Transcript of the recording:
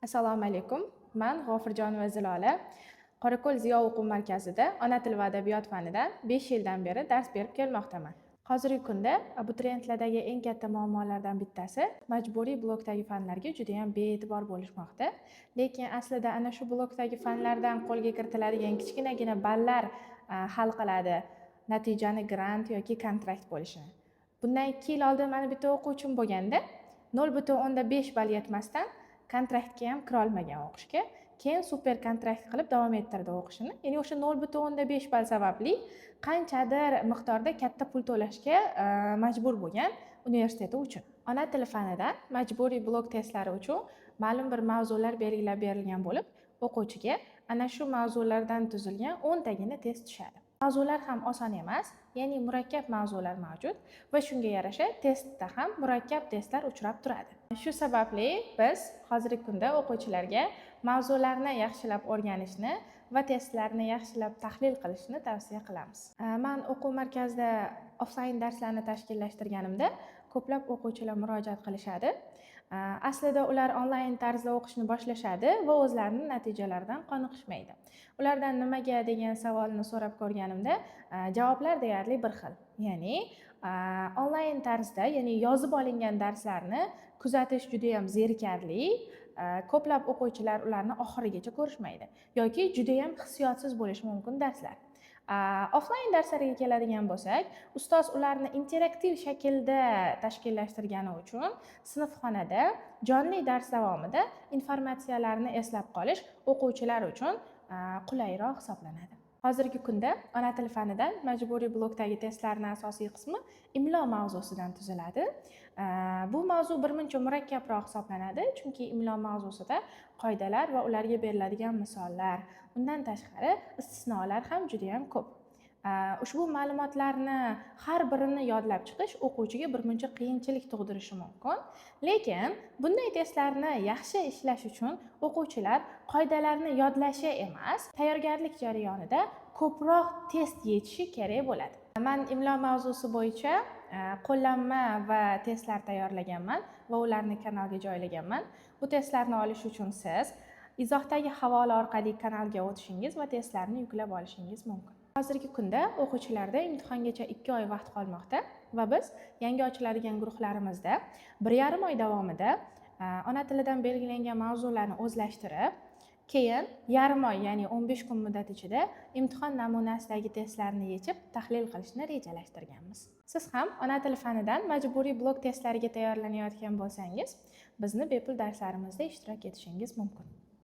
Assalomu alaykum. Man G'ofurjonova Zilola. Qorako'l Ziyo o'quv markazida ona tili va adabiyot fanidan 5 yildan beri dars berib kelmoqdaman. Hozirgi kunda abituriyentlardagi eng katta muammolardan bittasi majburiy blokdagi fanlarga judayam bee'tibor bo'lishmoqda. Lekin aslida ana shu blokdagi fanlardan qo'lga kiritiladigan kichkinagina ballar hal qiladi natijani, grant yoki kontrakt bo'lishini. Bundan 2 yil oldin mani bitta o'quvchim bo'lganda, 0,5 ball yetmasdan kontraktga ham kirolmagan o'qishga. Keyin super kontrakt qilib davom ettirdi o'qishini. Ya'ni o'sha 0,5 ball sababli qanchadir miqdorda katta pul to'lashga majbur bo'lgan universiteti uchun. Ona tili fanidan majburiy blok testlari uchun ma'lum bir mavzular belgilab berilgan bo'lib, o'quvchiga ana shu mavzulardan tuzilgan 10 tagina test tushadi. Mavzular ham oson emas, ya'ni murakkab mavzular mavjud va shunga yarasha testda ham murakkab testlar uchrab turadi. Shu sababli biz hozirgi kunda o'quvchilarga mavzularni yaxshilab o'rganishni va testlarni yaxshilab tahlil qilishni tavsiya qilamiz. Man o'quv markazida offlayn darslarni tashkillashtirganimda ko'plab o'quvchilar murojaat qilishadi. Aslida ular onlayn tarzda o'qishni boshlashadi va o'zlarini natijalaridan qoniqishmaydi. Ulardan nimaga degan savolni so'rab ko'rganimda, javoblar deyarli bir xil. Ya'ni onlayn tarzda, ya'ni yozib olingan darslarni kuzatish judayam zerikarli. Ko'plab o'quvchilar ularni oxirigacha ko'rishmaydi yoki judayam hissiyotsiz bo'lishi mumkin darslar. Offlayn darslarga keladigan bo'lsak, ustoz ularni interaktiv shaklda tashkillashtirgani uchun sinfxonada jonli dars davomida informatsiyalarni eslab qolish o'quvchilar uchun qulayroq hisoblanadi. Hozirgi kunda ona tili fanidan majburiy blokdagi testlarni asosiy qismi imlo mavzusidan tuziladi. Bu mavzu birmuncha murakkabroq hisoblanadi, chunki imlo mavzusida qoidalar va ularga beriladigan misollar, undan tashqari istisnolar ham judayam ko'p. Ushbu ma'lumotlarni har birini yodlab chiqish o'quvchiga birmuncha qiyinchilik tug'dirishi mumkin. Lekin bunday testlarni yaxshi ishlash uchun o'quvchilar qoidalarni yodlashi emas, tayyorgarlik jarayonida ko'proq test yechishi kerak bo'ladi. Man imlo mavzusi bo'yicha qo'llanma va testlar tayyorlaganman va ularni kanalga joylaganman. Bu testlarni olish uchun siz izohdagi havola orqali kanalga o'tishingiz va testlarni yuklab olishingiz mumkin. Hozirgi kunda o'quvchilarda imtihongacha 2 oy vaqt qolmoqda va biz yangi ochiladigan guruhlarimizda 1,5 oy davomida ona tilidan belgilangan mavzularni o'zlashtirib, keyin yarim oy, ya'ni 15 kun muddat ichida imtihon namunasidagi testlarni yechib, tahlil qilishni rejalashtirganmiz. Siz ham ona tili fanidan majburiy blok testlariga tayyorlanayotgan bo'lsangiz, bizni bepul darslarimizda ishtirok etishingiz mumkin.